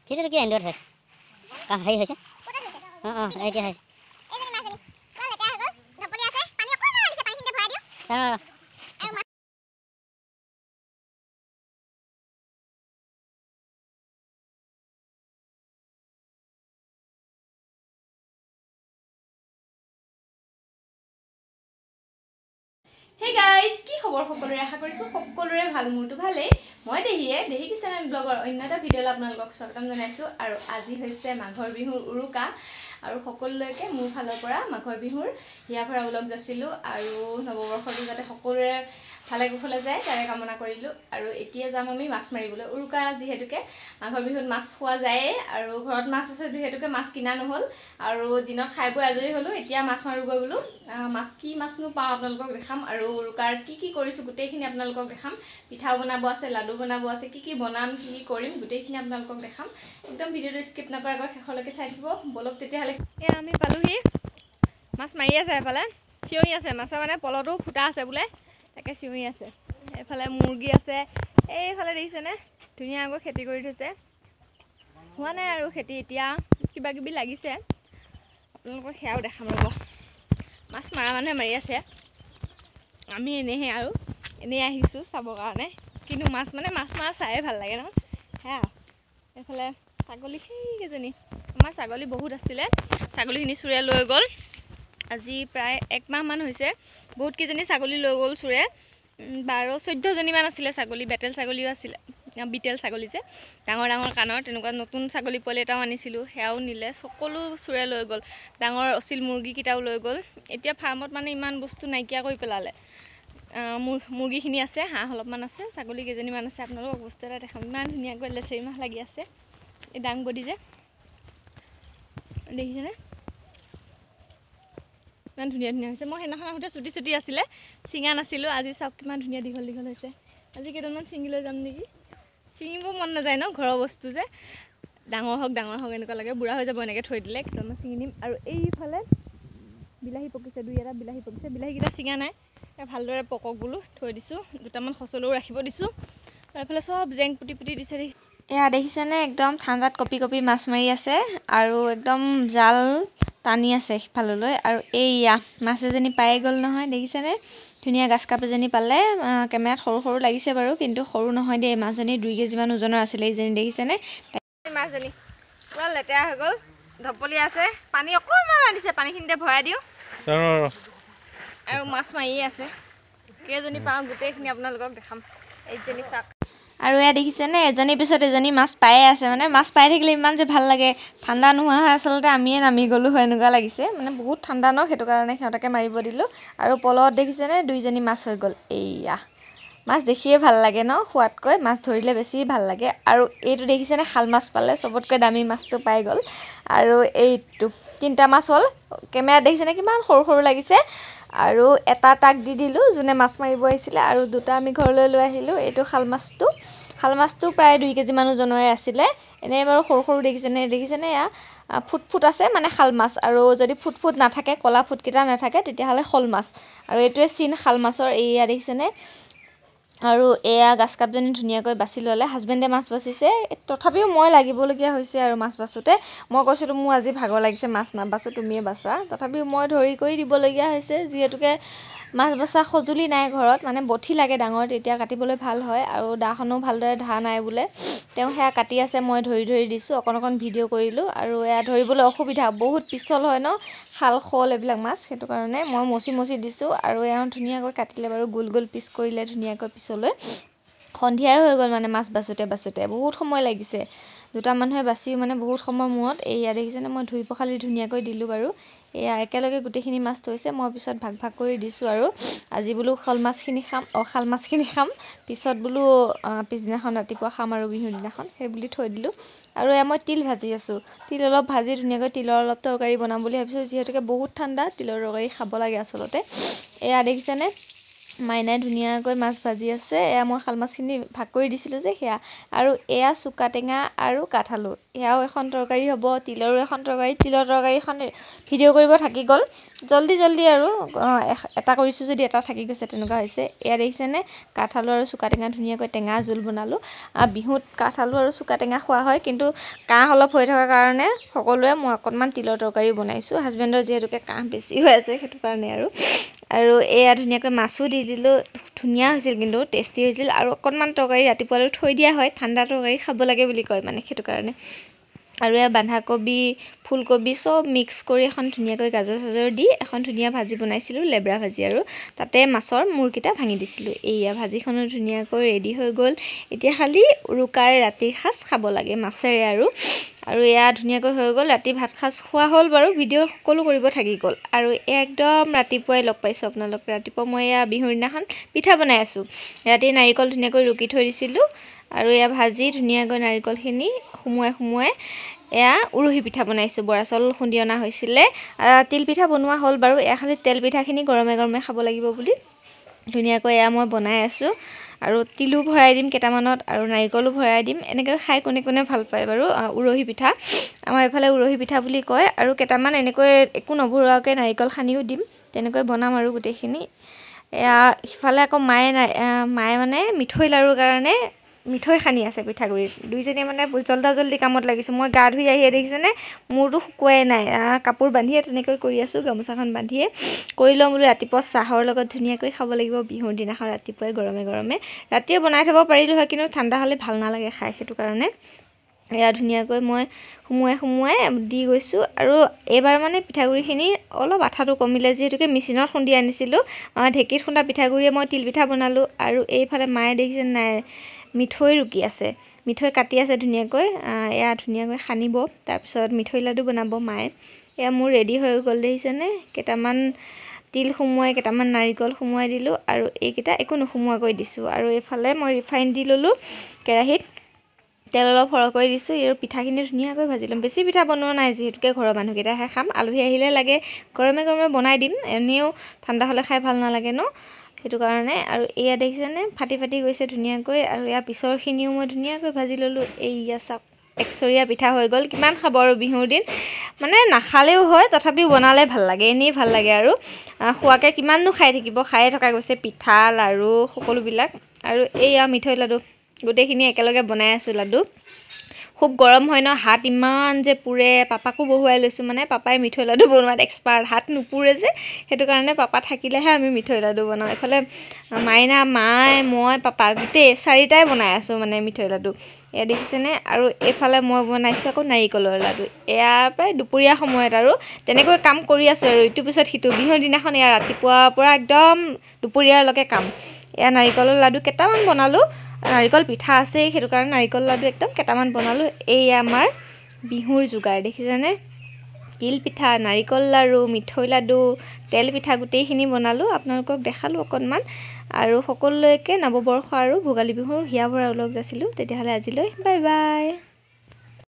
সেইটো কি এণ্ড্ৰইড হৈছে হেৰি হৈছে। অঁ অঁ, এতিয়া হৈছে। হে গাইজ, কি খবৰ সকলোৰে? আশা কৰিছোঁ সকলোৰে ভাল, মোৰতো ভালেই। মই দেহীয়ে দেহী কিচেন এণ্ড ব্লগৰ অন্য এটা ভিডিঅ'লৈ আপোনালোকক স্বাগতম জনাইছোঁ। আৰু আজি হৈছে মাঘৰ বিহুৰ উৰুকা, আৰু সকলোলৈকে মোৰ ফালৰ পৰা মাঘৰ বিহুৰ হিয়া ভৰা ওলগ যাচিলোঁ আৰু নৱবৰ্ষটো যাতে সকলোৰে ভালে কুশলে যায় তাৰে কামনা কৰিলোঁ। আৰু এতিয়া যাম আমি মাছ মাৰিবলৈ। উৰুকা যিহেতুকে মাঘৰ বিহুত মাছ খোৱা যায়েই, আৰু ঘৰত মাছ আছে যিহেতুকে মাছ কিনা নহ'ল, আৰু দিনত খাই বৈ আজৰি হ'লোঁ। এতিয়া মাছ মাৰোগৈ বোলো। মাছ কি মাছনো পাওঁ আপোনালোকক দেখাম, আৰু উৰুকাৰ কি কি কৰিছোঁ গোটেইখিনি আপোনালোকক দেখাম। পিঠাও বনাব আছে, লাডু বনাব আছে, কি কি বনাম কি কি কৰিম গোটেইখিনি আপোনালোকক দেখাম। একদম ভিডিঅ'টো স্কিপ নকৰাকৈ শেষলৈকে চাই থাকিব। ব'লক তেতিয়াহ'লে। এয়া আমি পালোহি, মাছ মাৰি আছে, এফালে চিঞৰি আছে মাছে, মানে পলটো ফুটা আছে বোলে, তাকে চিঞৰি আছে। এইফালে মুৰ্গী আছে, এইফালে দেখিছেনে ধুনীয়াকৈ খেতি কৰি থৈছে। হোৱা নাই আৰু খেতি, এতিয়া কিবা কিবি লাগিছে, আপোনালোকক সেয়াও দেখাম ৰ'ব। মাছ মৰা মানুহে মাৰি আছে, আমি এনেইহে আৰু এনেই আহিছোঁ চাবৰ কাৰণে। কিন্তু মাছ মানে মাছ মৰা চায়ে ভাল লাগে ন। সেয়া এইফালে ছাগলী সেইকেইজনী, আমাৰ ছাগলী বহুত আছিলে, ছাগলীখিনি চোৰে লৈ গ'ল। আজি প্ৰায় একমাহমান হৈছে, বহুতকেইজনী ছাগলী লৈ গ'ল চোৰে। 12-14জনীমান আছিলে ছাগলী, বেটেল ছাগলীও আছিলে, বিটেল ছাগলী যে ডাঙৰ ডাঙৰ কাণৰ তেনেকুৱা। নতুন ছাগলী পোৱালি এটাও আনিছিলোঁ, সেয়াও নিলে, সকলো চোৰে লৈ গ'ল। ডাঙৰ অচিল মুৰ্গীকেইটাও লৈ গ'ল। এতিয়া ফাৰ্মত মানে ইমান বস্তু নাইকিয়া কৰি পেলালে। মুৰ্গীখিনি আছে, হাঁহ অলপমান আছে, ছাগলী কেইজনীমান আছে। আপোনালোকক বস্তু এটা দেখাম, ইমান ধুনীয়াকৈ লেচেৰি মাহ লাগি আছে। এই দাংবডি যে দেখিছেনে, ইমান ধুনীয়া ধুনীয়া হৈছে। মই সেইদিনাখন আহোঁতে চুটি চুটি আছিলে, ছিঙা নাছিলোঁ। আজি চাওক কিমান ধুনীয়া দীঘল দীঘল হৈছে। আজি কেইটামান ছিঙি লৈ যাম নেকি? ছিঙিব মন নাযায় ন, ঘৰৰ বস্তু যে, ডাঙৰ হওক ডাঙৰ হওক এনেকুৱা লাগে, বুঢ়া হৈ যাব এনেকৈ থৈ দিলে। কেইটামান ছিঙি নিম। আৰু এইফালে বিলাহী পকিছে, দুই এটা বিলাহী পকিছে, বিলাহীকেইটা ছিঙা নাই, ভালদৰে পকক বোলো থৈ দিছোঁ। দুটামান সচলৈও ৰাখিব দিছোঁ। আৰু এইফালে চব জেং পুতি পুতি দিছে। এয়া দেখিছেনে, একদম ঠাণ্ডাত কঁপি কঁপি মাছ মাৰি আছে, আৰু একদম জাল টানি আছে সিফাললৈ। আৰু এইয়া মাছ এজনী পাই গ'ল নহয়, দেখিছেনে ধুনীয়া গাছ কাপ এজনী পালে। কেমেৰাত সৰু সৰু লাগিছে বাৰু, কিন্তু সৰু নহয় দেই, মাছজনী 2 কেজিমান ওজনৰ আছিলে এইজনী, দেখিছেনে। মাছজনী পূৰা লেতেৰা হৈ গ'ল, ঢপলি আছে, পানী অকণমান আনিছে, পানীখিনিতে ভৰাই দিওঁ। আৰু মাছ মাৰিয়ে আছে, কেইজনী পাওঁ গোটেইখিনি আপোনালোকক দেখাম। এইজনী চাওক। আৰু এয়া দেখিছেনে, এজনীৰ পিছত এজনী মাছ পায়ে আছে। মানে মাছ পাই থাকিলে ইমান যে ভাল লাগে, ঠাণ্ডা নোহোৱা হয় আচলতে আমিয়ে নামি গ'লোঁ হয় এনেকুৱা লাগিছে। মানে বহুত ঠাণ্ডা ন, সেইটো কাৰণে সিহঁতকে মাৰিব দিলোঁ। আৰু পলত দেখিছেনে দুইজনী মাছ হৈ গ'ল। এইয়া মাছ দেখিয়ে ভাল লাগে ন, খোৱাতকৈ মাছ ধৰিলে বেছি ভাল লাগে। আৰু এইটো দেখিছেনে শাল মাছ পালে, চবতকৈ দামী মাছটো পাই গ'ল। আৰু এইটো তিনিটা মাছ হ'ল। কেমেৰাত দেখিছেনে কিমান সৰু সৰু লাগিছে। আৰু এটা তাক দি দিলোঁ যোনে মাছ মাৰিব আহিছিলে, আৰু দুটা আমি ঘৰলৈ লৈ আহিলোঁ। এইটো শাল মাছটো, শাল মাছটো প্ৰায় 2 কেজিমান ওজনৰে আছিলে। এনেই বাৰু সৰু সৰু দেখিছেনে, দেখিছেনে এয়া ফুট ফুট আছে মানে শাল মাছ। আৰু যদি ফুট ফুট নাথাকে, ক'লা ফুটকেইটা নাথাকে, তেতিয়াহ'লে শ'ল মাছ। আৰু এইটোৱে চিন শাল মাছৰ, এইয়া দেখিছেনে। আৰু এয়া গাছ কাপজনী ধুনীয়াকৈ বাছি ল'লে, হাজবেণ্ডে মাছ বাচিছে, তথাপিও মই লাগিবলগীয়া হৈছে আৰু মাছ বাচোঁতে। মই কৈছিলোঁ মোৰ আজি ভাগৰ লাগিছে, মাছ নাবাচোঁ, তুমিয়ে বাচা। তথাপিও মই ধৰি কৰি দিবলগীয়া হৈছে, যিহেতুকে মাছ বচা সঁজুলি নাই ঘৰত, মানে বঠি লাগে ডাঙৰ, তেতিয়া কাটিবলৈ ভাল হয়। আৰু দাখনো ভালদৰে ধা নাই বোলে, তেওঁ সেয়া কাটি আছে, মই ধৰি ধৰি দিছোঁ, অকণ অকণ ভিডিঅ' কৰিলোঁ। আৰু এয়া ধৰিবলৈ অসুবিধা, বহুত পিছল হয় ন শাল শ'ল এইবিলাক মাছ, সেইটো কাৰণে মই মচি মচি দিছোঁ। আৰু এওঁ ধুনীয়াকৈ কাটিলে বাৰু, গোল গোল পিচ কৰিলে ধুনীয়াকৈ পিছলৈ। সন্ধিয়াই হৈ গ'ল মানে মাছ বাচোঁতে বাচোঁতে, বহুত সময় লাগিছে, দুটা মানুহে বাচি মানে বহুত সময় মূৰত। এইয়া দেখিছেনে, মই ধুই পখালি ধুনীয়াকৈ দিলোঁ বাৰু। এয়া একেলগে গোটেইখিনি মাছ থৈছে, মই পিছত ভাগ ভাগ কৰি দিছোঁ। আৰু আজি বোলো শ'ল মাছখিনি খাম, অঁ শাল মাছখিনি খাম, পিছত বোলো পিছদিনাখন ৰাতিপুৱা খাম আৰু বিহুৰ দিনাখন, সেই বুলি থৈ দিলোঁ। আৰু এয়া মই তিল ভাজি আছোঁ, তিল অলপ ভাজি ধুনীয়াকৈ তিলৰ অলপ তৰকাৰী বনাম বুলি ভাবিছোঁ, যিহেতুকে বহুত ঠাণ্ডা, তিলৰ তৰকাৰী খাব লাগে আচলতে। এয়া দেখিছেনে মাইনাই ধুনীয়াকৈ মাছ ভাজি আছে। এয়া মই শাল মাছখিনি ভাগ কৰি দিছিলোঁ যে সেয়া। আৰু এয়া চুকা টেঙা আৰু কাঠআলু, সেয়াও এখন তৰকাৰী হ'ব। তিলৰো এখন তৰকাৰী, তিলৰ তৰকাৰীখন ভিডিঅ' কৰিব থাকি গ'ল। জল্দি জল্দি আৰু এটা কৰিছোঁ যদি এটা থাকি গৈছে তেনেকুৱা হৈছে। এয়া দেখিছেনে কাঠআলু আৰু চুকা টেঙা ধুনীয়াকৈ টেঙা জোল বনালোঁ। বিহুত কাঠআলু আৰু চুকা টেঙা খোৱা হয়, কিন্তু কাহ অলপ হৈ থকাৰ কাৰণে সকলোৱে মই অকণমান তিলৰ তৰকাৰী বনাইছোঁ। হাজবেণ্ডৰ যিহেতুকে কাহ বেছি হৈ আছে সেইটো কাৰণে আৰু। আৰু এয়া ধুনীয়াকৈ মাছো দি দিলোঁ, ধুনীয়া হৈছিল কিন্তু টেষ্টি হৈছিল। আৰু অকণমান তৰকাৰী ৰাতিপুৱালৈ থৈ দিয়া হয়, ঠাণ্ডা তৰকাৰী খাব লাগে বুলি কয় মানে সেইটো কাৰণে। আৰু এয়া বন্ধাকবি ফুলকবি চব মিক্স কৰি এখন ধুনীয়াকৈ গাজৰ চাজৰ দি এখন ধুনীয়া ভাজি বনাইছিলোঁ, লেবৰা ভাজি। আৰু তাতে মাছৰ মূৰকেইটা ভাঙি দিছিলোঁ। এইয়া ভাজিখনো ধুনীয়াকৈ ৰেডি হৈ গ'ল। এতিয়া খালি উৰুকাৰ ৰাতিৰ সাঁজ খাব লাগে মাছেৰে। আৰু আৰু এয়া ধুনীয়াকৈ হৈ গ'ল, ৰাতি ভাত সাঁজ খোৱা হ'ল বাৰু, ভিডিঅ' সকলো কৰিব থাকি গ'ল। আৰু এয়া একদম ৰাতিপুৱাই লগ পাইছোঁ আপোনালোক। ৰাতিপুৱা মই এয়া বিহুৰ দিনাখন পিঠা বনাই আছোঁ। ৰাতি নাৰিকল ধুনীয়াকৈ ৰুকি থৈ দিছিলোঁ। আৰু এয়া ভাজি ধুনীয়াকৈ নাৰিকলখিনি সুমুৱাই সুমুৱাই এয়া উৰহি পিঠা বনাইছোঁ। বৰা চাউল খুন্দি অনা হৈছিলে, তিল পিঠা বনোৱা হ'ল বাৰু। এয়া খালি তেল পিঠাখিনি গৰমে গৰমে খাব লাগিব বুলি ধুনীয়াকৈ এয়া মই বনাই আছোঁ। আৰু তিলো ভৰাই দিম কেইটামানত আৰু নাৰিকলো ভৰাই দিম। এনেকৈ খাই কোনে কোনে ভাল পায় বাৰু উৰহি পিঠা? আমাৰ এইফালে উৰহি পিঠা বুলি কয়। আৰু কেইটামান এনেকৈ একো নভৰোৱাকৈ নাৰিকল সানিও দিম, তেনেকৈ বনাম আৰু গোটেইখিনি। এয়া সিফালে আকৌ মায়ে মায়ে মানে মিঠৈ লাৰুৰ কাৰণে মিঠৈ সানি আছে পিঠাগুড়িত। দুইজনীয়ে মানে জল্দা জল্দি কামত লাগিছোঁ। মই গা ধুই আহিয়ে দেখিছেনে মূৰটো শুকুৱাই নাই, কাপোৰ বান্ধিয়ে তেনেকৈ কৰি আছোঁ, গামোচাখন বান্ধিয়ে কৰি লওঁ বোলো। ৰাতিপুৱা চাহৰ লগত ধুনীয়াকৈ খাব লাগিব বিহুৰ দিনাখন ৰাতিপুৱাই গৰমে গৰমে। ৰাতিয়ে বনাই থ'ব পাৰিলোঁ হয়, কিন্তু ঠাণ্ডা হ'লে ভাল নালাগে খাই, সেইটো কাৰণে এয়া ধুনীয়াকৈ মই সুমুৱাই সুমুৱাই দি গৈছোঁ। আৰু এইবাৰ মানে পিঠাগুড়িখিনি অলপ আঠাটো কমিলে, যিহেতুকে মেচিনত খুন্দি আনিছিলোঁ। ঢেঁকীত খুন্দা পিঠাগুড়িয়ে মই তিলপিঠা বনালোঁ। আৰু এইফালে মায়ে দেখিছে নাই মিঠৈ ৰুকি আছে, মিঠৈ কাটি আছে ধুনীয়াকৈ। এয়া ধুনীয়াকৈ সানিব, তাৰপিছত মিঠৈ লাডু বনাব মায়ে। এয়া মোৰ ৰেডি হৈ গ'ল দেখিছেনে, কেইটামান তিল সুমুৱাই কেইটামান নাৰিকল সুমুৱাই দিলোঁ আৰু এইকেইটা একো নুসুমুৱাকৈ দিছোঁ। আৰু এইফালে মই ৰিফাইন দি ল'লোঁ কেৰাহীত, তেল অলপ সৰহকৈ দিছোঁ। আৰু পিঠাখিনি ধুনীয়াকৈ ভাজি ল'ম। বেছি পিঠা বনোৱা নাই যিহেতুকে ঘৰৰ মানুহকেইটাহে খাম, আলহী আহিলে লাগে গৰমে গৰমে বনাই দিম, এনেও ঠাণ্ডা হ'লে খাই ভাল নালাগে ন, সেইটো কাৰণে। আৰু এয়া দেখিছেনে ফাটি ফাটি গৈছে ধুনীয়াকৈ। আৰু ইয়াৰ পিছৰখিনিও মই ধুনীয়াকৈ ভাজি ল'লোঁ। এইয়া চাওক একচৰীয়া পিঠা হৈ গ'ল। কিমান খাব আৰু বিহুৰ দিন, মানে নাখালেও হয় তথাপিও বনালে ভাল লাগে, এনেই ভাল লাগে। আৰু খোৱাকৈ কিমাননো খাই থাকিব, খায়ে থকা গৈছে পিঠা লাৰু সকলোবিলাক। আৰু এইয়া মিঠৈ লাডু গোটেইখিনি একেলগে বনাই আছোঁ। লাডু খুব গৰম হয় ন, হাত ইমান যে পুৰে। পাপাকো বহুৱাই লৈছোঁ, মানে পাপাই মিঠৈ লাডু বনোৱাত এক্সপাৰ্ট, হাত নুপুৰে যে, সেইটো কাৰণে পাপা থাকিলেহে আমি মিঠৈ লাডু বনাওঁ। এইফালে মাইনা, মায়ে, মই, পাপা গোটেই চাৰিটাই বনাই আছোঁ মানে মিঠৈ লাডু। এয়া দেখিছেনে। আৰু এইফালে মই বনাইছোঁ আকৌ নাৰিকলৰ লাডু। এয়া প্ৰায় দুপৰীয়া সময়ত আৰু তেনেকৈ কাম কৰি আছোঁ আৰু ইটোৰ পিছত সিটো। বিহুৰ দিনাখন এয়া ৰাতিপুৱাৰ পৰা একদম দুপৰীয়ালৈকে কাম। এয়া নাৰিকলৰ লাডু কেইটামান বনালোঁ, নাৰিকল পিঠা আছেই সেইটো কাৰণে নাৰিকল লাডু একদম কেইটামান বনালোঁ। এইয়া আমাৰ বিহুৰ যোগাৰ দেখিছেনে, তিল পিঠা, নাৰিকল লাড়ু, মিঠৈ লাডু, তেল পিঠা গোটেইখিনি বনালোঁ, আপোনালোকক দেখালোঁ অকণমান। আৰু সকলোলৈকে নৱবৰ্ষ আৰু ভোগালী বিহুৰ হিয়া ভৰা ওলগ যাচিলোঁ। তেতিয়াহ'লে আজিলৈ বাই বাই।